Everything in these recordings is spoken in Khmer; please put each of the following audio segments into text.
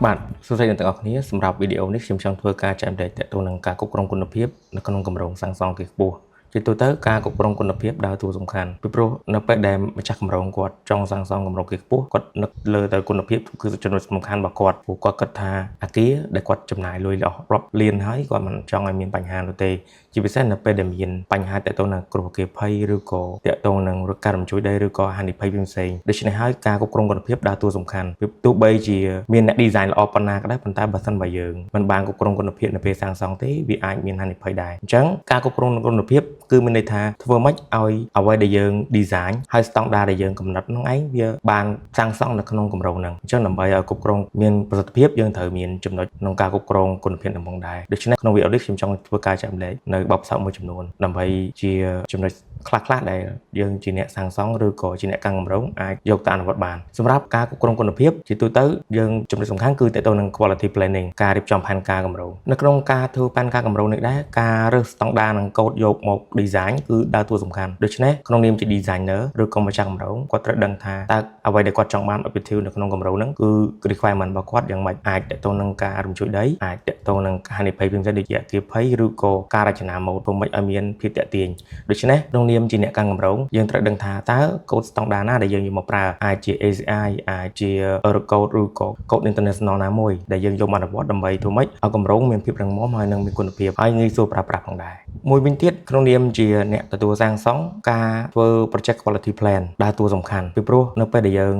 បាទសួស្តីអ្នកទាំងអស់គ្នាសម្រាប់វីដេអូនេះខ្ញុំចង់ធ្វើការចែករំលែកទាក់ទងនឹងការគ្រប់គ្រងគុណភាពនៅក្នុងគម្រោងសាងសង់អគារខ្ពស់ជាទូទៅការគ្រប់គ្រងគុណភាពដើរតួសំខាន់ពីព្រោះនៅពេលដែលម្ចាស់គម្រោងគាត់ចង់សាងសង់គម្រោងអគារខ្ពស់គាត់នឹកលើទៅគុណភាពគឺចំណុចសំខាន់របស់គាត់ព្រោះគាត់គិតថាអគារដែលគាត់ចំណាយលុយរាប់លានហើយគាត់មិនចង់ឲ្យមានបញ្ហានោះទេជាពិសេសនៅពេលដែលមានបញ្ហាទាក់ទងនឹងគ្រោះអគ្គិភ័យឬក៏ទាក់ទងនឹងការរំជួយដីឬក៏ហានិភ័យផ្សេងៗដូច្នេះហើយការគ្រប់គ្រងគុណភាពដើរតួសំខាន់ពីទោះបីជាមានអ្នក design ល្អប៉ុណ្ណាក៏ដោយប៉ុន្តែបើសិនបើយើងមិនបានគ្រប់គ្រងគុណភាពនៅពេលសាងសង់ទេវាអាចមានហានិភ័យដែរអញ្ចឹងការគ្រប់គ្រងគុណភាពគឺមានន័យថាធ្វើម៉េចឲ្យអ្វីដែលយើង design ហើយស្តង់ដារដែលយើងកំណត់នោះឯងវាបានសាងសង់នៅក្នុងគម្រោងហ្នឹងអញ្ចឹងដើម្បីឲ្យគ្រប់គ្រងមានប្រសិទ្ធភាពយើងត្រូវមានចំណុចក្នុងការគ្រប់គ្រងគុណភាពនឹងផងដែរដូច្នេះក្នុងវីដេអូនេះខ្ញុំចង់ធ្វើការចែករំលែកនៅបទពិសោធន៍មួយចំនួនដើម្បីជាចំណុចខ្លះៗដែលយើងជាអ្នកសាងសង់ឬក៏ជាអ្នកកាន់គម្រោងអាចយកទៅអនុវត្តបានសម្រាប់ការគ្រប់គ្រងគុណភាពជាទូទៅយើងចំណុចសំខាន់គឺទាក់ទងនឹង quality planning ការរៀបចំផែនការគម្រោងនៅក្នុងការធ្វើផែនការគម្រោងនេះដែរការរើសស្តង់ដារនិងកូដយកមក design គឺដើរតួសំខាន់ដូច្នេះក្នុងនាមជា designer ឬក៏ម្ចាស់គម្រោងគាត់ត្រូវដឹងថាតើអ្វីដែលគាត់ចង់បាន objective នៅក្នុងគម្រោងហ្នឹងគឺ requirement របស់គាត់យ៉ាងម៉េចអាចទាក់ទងនឹងការរំជួយដីអាចទាក់ទងនឹងហានិភ័យផ្សេងៗដូចជាអគ្គិភ័យឬក៏ការរចនាម៉ូដធ្វើម៉េចឲ្យមានភាពទាក់ទាញដូច្នេះក្នុងនាមជាអ្នកកាន់គម្រោងយើងត្រូវដឹងថាតើកូដស្តង់ដារណាដែលយើងយកមកប្រើអាចជា ACI អាចជា Eurocode ឬក៏ Code International ណាមួយដែលយើងយកមកអនុវត្តដើម្បីធ្វើម៉េចឲ្យគម្រោងមានភាពរឹងមាំហើយនិងមានគុណភាពហើយងាយស្រួលប្រើប្រាស់ផងដែរមួយវិញទៀតក្នុងនាមជាអ្នកទទួលសាងសង់ការធ្វើ project quality plan ដើរតួសំខាន់ពីព្រោះនៅពេលដែលយើង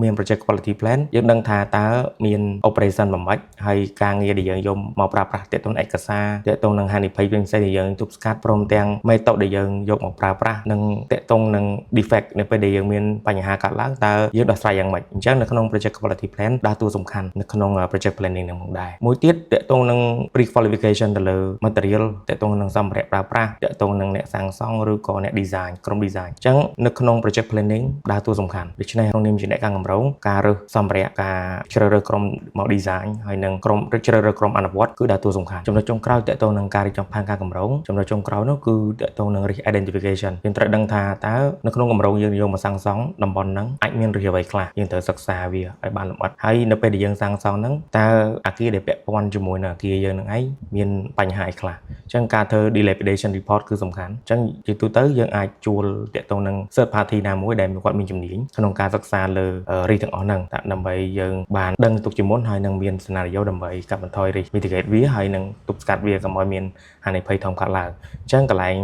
មាន project quality plan យើងដឹងថាតើមាន operation បំបាច់ហើយការងារដែលយើងយកមកប្រើប្រាស់ទាក់ទងនឹងឯកសារទាក់ទងនឹងហានិភ័យផ្សេងៗដែលយើងទប់ស្កាត់ព្រមទាំង method ដែលយើងយកមកប្រើប្រាស់និងទាក់ទងនឹង defect នៅពេលដែលយើងមានបញ្ហាកើតឡើងតើយើងដោះស្រាយយ៉ាងម៉េចអញ្ចឹងនៅក្នុង project quality plan ដើរតួសំខាន់នៅក្នុង project planning នឹងផងដែរមួយទៀតទាក់ទងនឹង pre qualification ទៅលើ material ទាក់ទងនឹងសម្ភារៈប្រើប្រាស់ទាក់ទងនឹងអ្នកសាងសង់ឬក៏អ្នក design ក្រុម design អញ្ចឹងនៅក្នុង project planning ដើរតួសំខាន់ដូច្នេះក្នុងនាមជាអ្នកកាន់គម្រោងការរើសសម្ភារៈការជ្រើសរើសក្រុមមក design ហើយនិងក្រុមជ្រើសរើសក្រុមអនុវត្តគឺដើរតួសំខាន់ចំណុចចុងក្រោយទាក់ទងនឹងការរៀបចំផែនការគម្រោងចំណុចចុងក្រោយនោះគឺទាក់ទងនឹង risk identification យើងត្រូវដឹងថាតើនៅក្នុងគម្រោងយើងយកមកសាងសង់តំបន់ហ្នឹងអាចមាន risk អ្វីខ្លះយើងត្រូវសិក្សាវាឲ្យបានលម្អិតហើយនៅពេលដែលយើងសាងសង់ហ្នឹងតើអាគារដែលពាក់ព័ន្ធជាមួយនឹងអាគារយើងហ្នឹងឯងមានបញ្ហាអីខ្លះអញ្ចឹងការធ្វើ dilapidation report គឺសំខាន់អញ្ចឹងជាទូទៅយើងអាចជួលទាក់ទងនឹង third party ណាមួយដែលគាត់មានជំនាញក្នុងការសិក្សាលើ risk ទាំងអស់ហ្នឹងដើម្បីយើងបានដឹងទុកជាមុនហើយនឹងមាន scenario ដើម្បីកាត់បន្ថយ risk mitigate វាហើយនឹងទប់ស្កាត់វាកុំឲ្យមានហានិភ័យធំកើតឡើងអញ្ចឹងកន្លែង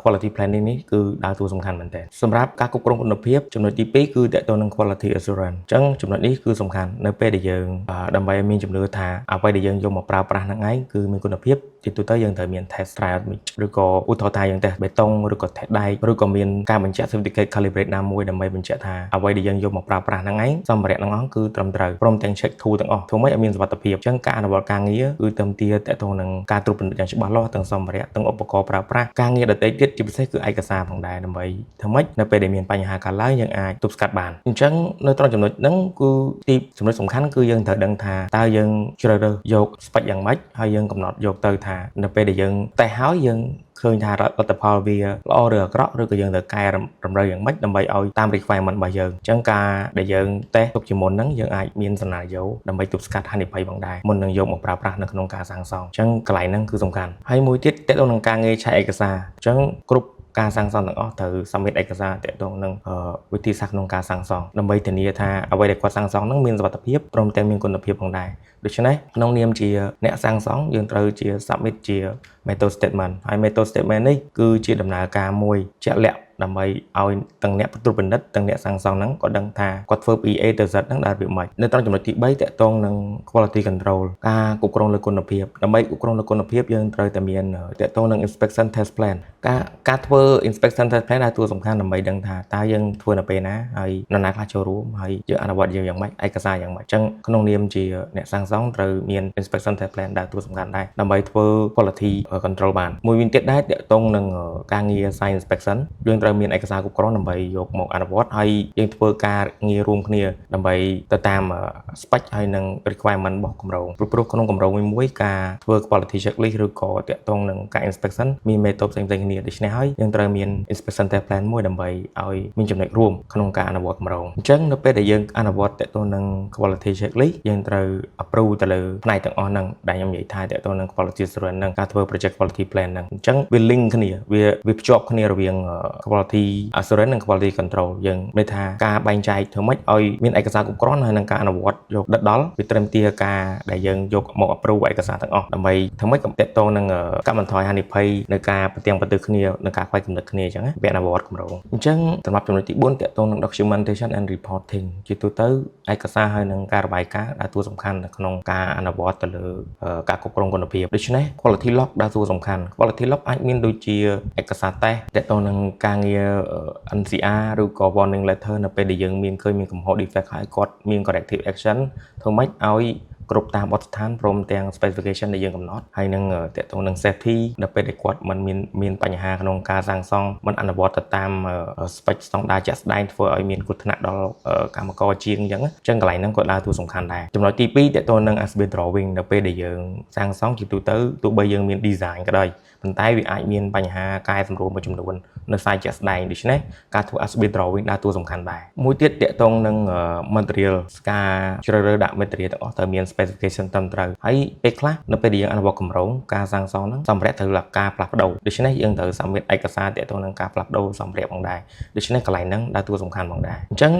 quality planning នេះគឺដើរតួសំខាន់មែនទែនសម្រាប់ការគ្រប់គ្រងគុណភាពចំណុចទី2គឺទាក់ទងនឹង quality assurance អញ្ចឹងចំណុចនេះគឺសំខាន់នៅពេលដែលយើងដើម្បីឲ្យមានជំនឿថាអ្វីដែលយើងយកមកប្រើប្រាស់ហ្នឹងឯងគឺមានគុណភាពជាទូទៅយើងត្រូវមាន test trial ឬក៏ឧទាហរណ៍ថាយើងតេស្តបេតុងឬក៏តេស្តដែកឬក៏មានការបញ្ជាក់ certificate calibrate ណាមួយដើម្បីបញ្ជាក់ថាអ្វីដែលយើងយកមកប្រើប្រាស់ហ្នឹងឯងសម្ភារៈទាំងអស់គឺត្រឹមត្រូវព្រមទាំង check tool ទាំងអស់ធ្វើម៉េចឲ្យមានសុវត្ថិភាពអញ្ចឹងការអនុវត្តការងារគឺទាមទារទាក់ទងនឹងការត្រួតពិនិត្យយ៉ាងច្បាស់លាស់ទាំងសម្ភារៈទាំងឧបករណ៍ប្រើប្រាស់ការងារដទៃទៀតជាពិសេសគឺឯកសារផងដែរដើម្បីធ្វើម៉េចនៅពេលដែលមានបញ្ហាកើតឡើងយើងអាចទប់ស្កាត់បានអញ្ចឹងនៅត្រង់ចំណុចហ្នឹងគឺទីចំណុចសំខាន់គឺយើងត្រូវដឹងថាតើយើងជ្រើសរើសយក spec យ៉ាងម៉េចហើយយើងកំណត់យកទៅថានៅពេលដែលយើងតេស្តហើយយើងឃើញថាលទ្ធផលវាល្អឬអាក្រក់ឬក៏យើងត្រូវកែតម្រូវយ៉ាងម៉េចដើម្បីឲ្យតាម requirement របស់យើងអញ្ចឹងការដែលយើងតេស្តទុកជាមុនហ្នឹងយើងអាចមាន scenario ដើម្បីទប់ស្កាត់ហានិភ័យផងដែរមុននឹងយកមកប្រើប្រាស់នៅក្នុងការសាងសង់អញ្ចឹងកន្លែងហ្នឹងគឺសំខាន់ហើយមួយទៀតទាក់ទងនឹងការងារឆែកឯកសារអញ្ចឹងគ្រប់ការសាងសង់ទាំងអស់ត្រូវ submit ឯកសារទាក់ទងនឹងវិធីសាស្ត្រក្នុងការសាងសង់ដើម្បីធានាថាអ្វីដែលគាត់សាងសង់ហ្នឹងមានសុវត្ថិភាពព្រមទាំងមានគុណភាពផងដែរដូច្នេះក្នុងនាមជាអ្នកសាងសង់យើងត្រូវជា submit ជា method statement ហើយ method statement នេះគឺជាដំណើរការមួយជាក់លាក់ដើម្បីឲ្យទាំងអ្នកត្រួតពិនិត្យទាំងអ្នកសាងសង់ហ្នឹងក៏ដឹងថាគាត់ធ្វើពី A ទៅ Z ហ្នឹងដើរវាម៉េចនៅត្រង់ចំណុចទី3ទាក់ទងនឹង quality control ការគ្រប់គ្រងលើគុណភាពដើម្បីគ្រប់គ្រងលើគុណភាពយើងត្រូវតែមានទាក់ទងនឹង inspection test plan ការធ្វើ inspection test plan ដើរតួសំខាន់ដើម្បីដឹងថាតើយើងធ្វើនៅពេលណាហើយនរណាខ្លះចូលរួមហើយយើងអនុវត្តយើងយ៉ាងម៉េចឯកសារយ៉ាងម៉េចអញ្ចឹងក្នុងនាមជាអ្នកសាងសង់ត្រូវមាន inspection test plan ដើរតួសំខាន់ដែរដើម្បីធ្វើ quality control បានមួយវិញទៀតដែរទាក់ទងនឹងការងារ site inspection យើងត្រូវ ត្រូវមានឯកសារគ្រប់គ្រាន់ដើម្បីយកមកអនុវត្តហើយយើងធ្វើការងាររួមគ្នាដើម្បីទៅតាម spec ហើយនិង requirement របស់គម្រោងព្រោះក្នុងគម្រោងមួយមួយការធ្វើ quality checklist ឬក៏តាក់ទងនឹងការ inspection មាន method ផ្សេងៗគ្នាដូច្នេះហើយយើងត្រូវមាន inspection test plan មួយដើម្បីឲ្យមានចំណុចរួមក្នុងការអនុវត្តគម្រោងអញ្ចឹងនៅពេលដែលយើងអនុវត្តតាក់ទងនឹង quality checklist យើងត្រូវ approve ទៅលើផ្នែកទាំងអស់ហ្នឹងដែលខ្ញុំនិយាយថាតាក់ទងនឹង quality assurance ហ្នឹងការធ្វើ project quality plan ហ្នឹងអញ្ចឹងវា link គ្នាវាវាភ្ជាប់គ្នារវាង quality assurance និង quality control យើងន័យថាការបែងចែកធ្វើម៉េចឲ្យមានឯកសារគ្រប់គ្រាន់ហើយនឹងការអនុវត្តយកដិតដល់វាត្រឹមទាការដែលយើងយកមក approve ឯកសារទាំងអស់ដើម្បីធ្វើម៉េចកុំតាក់ទងនឹងកាត់បន្ថយហានិភ័យនៅការប្រទាំងប្រទះគ្នានៅការខ្វែងគំនិតគ្នាអញ្ចឹងណាវគ្គអនុវត្តគម្រោងអញ្ចឹងសម្រាប់ចំណុចទី4តាក់ទងនឹង documentation and reporting ជាទូទៅឯកសារហើយនឹងការរបាយការណ៍ដើរតួសំខាន់នៅក្នុងការអនុវត្តទៅលើការគ្រប់គ្រងគុណភាពដូច្នេះ quality log ដើរតួសំខាន់ quality log អាចមានដូចជាឯកសារតេស្តតាក់ទងនឹងការងារ NCR ឬក៏ warning letter នៅពេលដែលយើងមានឃើញមានកំហុស defect ហើយគាត់មាន corrective action ធ្វើម៉េចឲ្យគ្រប់តាមបទដ្ឋានព្រមទាំង specification ដែលយើងកំណត់ហើយនឹងតាក់ទងនឹង safety នៅពេលដែលគាត់មិនមានមានបញ្ហាក្នុងការសាងសង់មិនអនុវត្តទៅតាម spec ស្តង់ដារជាក់ស្ដែងធ្វើឲ្យមានគ្រោះថ្នាក់ដល់កម្មករជាងអញ្ចឹងអញ្ចឹងកន្លែងហ្នឹងក៏ដើរតួសំខាន់ដែរចំណុចទី2តាក់ទងនឹង as built drawing នៅពេលដែលយើងសាងសង់ជាទូទៅទោះបីយើងមាន design ក៏ដោយប៉ុន្តែវាអាចមានបញ្ហាកែសម្រួលមួយចំនួននៅខ្សែជាក់ស្ដែងដូច្នេះការធ្វើ as built drawing ដើរតួសំខាន់ដែរមួយទៀតតាក់ទងនឹង material ការជ្រើសរើសដាក់ material ទាំងអស់ត្រូវមាន specification ត្រឹមត្រូវហើយពេលខ្លះនៅពេលដែលយើងអនុវត្តគម្រោងការសាងសង់ហ្នឹងសម្ភារៈត្រូវការផ្លាស់ប្ដូរដូច្នេះយើងត្រូវ submit ឯកសារទាក់ទងនឹងការផ្លាស់ប្ដូរសម្ភារៈផងដែរដូច្នេះកន្លែងហ្នឹងដើរតួសំខាន់ផងដែរអញ្ចឹង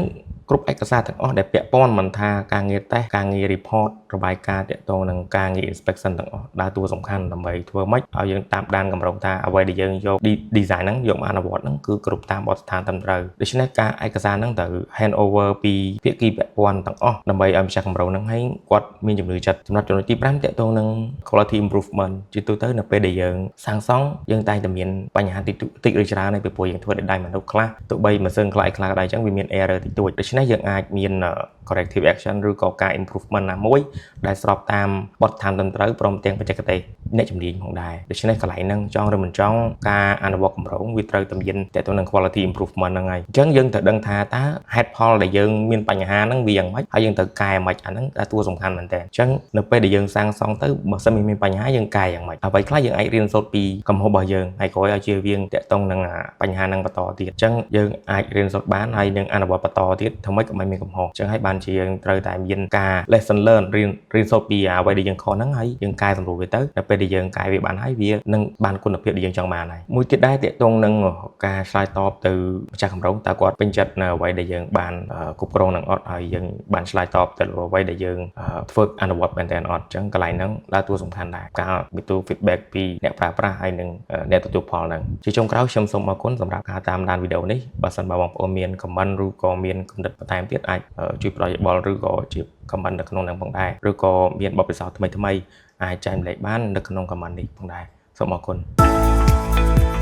គ្រប់ឯកសារទាំងអស់ដែលពាក់ព័ន្ធមិនថាការងារតេស្តការងារ report របាយការណ៍ទាក់ទងនឹងការងារ inspection ទាំងអស់ដើរតួសំខាន់ដើម្បីធ្វើម៉េចឲ្យយើងតាមដានគម្រោងថាអ្វីដែលយើងយក design ហ្នឹងយកមកអនុវត្តហ្នឹងគឺគ្រប់តាមបទដ្ឋានត្រឹមត្រូវដូច្នេះការឯកសារហ្នឹងត្រូវ hand over ពីភាគីពាក់ព័ន្ធទាំងអស់ដើម្បីឲ្យម្ចាស់គម្រោងហ្នឹងឲ្យគាត់មានជំនឿចិត្តសម្រាប់ចំណុចទី5ទាក់ទងនឹង quality improvement ជាទូទៅនៅពេលដែលយើងសាងសង់យើងតែងតែមានបញ្ហាតិចតិចឬច្រើនហើយពីព្រោះយើងធ្វើដោយដៃមនុស្សខ្លះទោះបីម៉ាស៊ីនខ្លះខ្លះក៏ដោយអញ្ចឹងវាមាន error តិចតួចដូច្នេះយើងអាចមាន corrective action ឬក៏ការ improvement ណាមួយដែលស្របតាមបទដ្ឋានត្រឹមត្រូវព្រមទាំងបច្ចេកទេសអ្នកជំនាញផងដែរដូច្នេះកន្លែងហ្នឹងចង់ឬមិនចង់ការអនុវត្តគម្រោងវាត្រូវតែមានតទៅនឹង quality improvement ហ្នឹងហើយអញ្ចឹងយើងត្រូវដឹងថាតើហេតុផលដែលយើងមានបញ្ហាហ្នឹងវាយ៉ាងម៉េចហើយយើងត្រូវកែម៉េចអាហ្នឹងតែតួសំខាន់មែនតើអញ្ចឹងនៅពេលដែលយើងសាងសង់ទៅបើសិនមានបញ្ហាយើងកែយ៉ាងម៉េចអ្វីខ្លះយើងអាចរៀនសូត្រពីកំហុសរបស់យើងហើយក្រោយឲ្យជៀសវាងតាក់ទងនឹងបញ្ហាហ្នឹងបន្តទៀតអញ្ចឹងយើងអាចរៀនសូត្របានហើយនឹងអនុវត្តបន្តទៀតធ្វើម៉េចកុំឲ្យមានកំហុសអញ្ចឹងហើយបានជាយើងត្រូវតែមានការ lesson learn រៀនរៀនសូត្រពីអ្វីដែលយើងខុសហ្នឹងហើយយើងកែសម្រួលវាទៅដល់ពេលដែលយើងកែវាបានហើយវានឹងបានគុណភាពដែលយើងចង់បានហើយមួយទៀតដែរតាក់ទងនឹងការឆ្លើយតបទៅម្ចាស់គម្រោងតើគាត់ពេញចិត្តនៅអ្វីដែលយើងបានគ្រប់គ្រងនឹងអត់ហើយយើងបានឆ្លើយតបទៅអ្វីដែលយើងធ្វើអនុវត្តមែនតើអត់អញ្ចឹងកន្លែងហ្នឹងដើរតួសំខាន់ដែរការទទួល feedback ពីអ្នកប្រើប្រាស់ហើយនិងអ្នកទទួលផលហ្នឹងជាចុងក្រោយខ្ញុំសូមអរគុណសម្រាប់ការតាមដានវីដេអូនេះបើសិនបើបងប្អូនមាន comment ឬក៏មានគំនិតបន្ថែមទៀតអាចជួយផ្ដល់យោបល់ឬក៏ជា comment នៅក្នុងហ្នឹងផងដែរឬក៏មានបទពិសោធន៍ថ្មីៗអាចចែករំលែកបាននៅក្នុង comment នេះផងដែរសូមអរគុណ។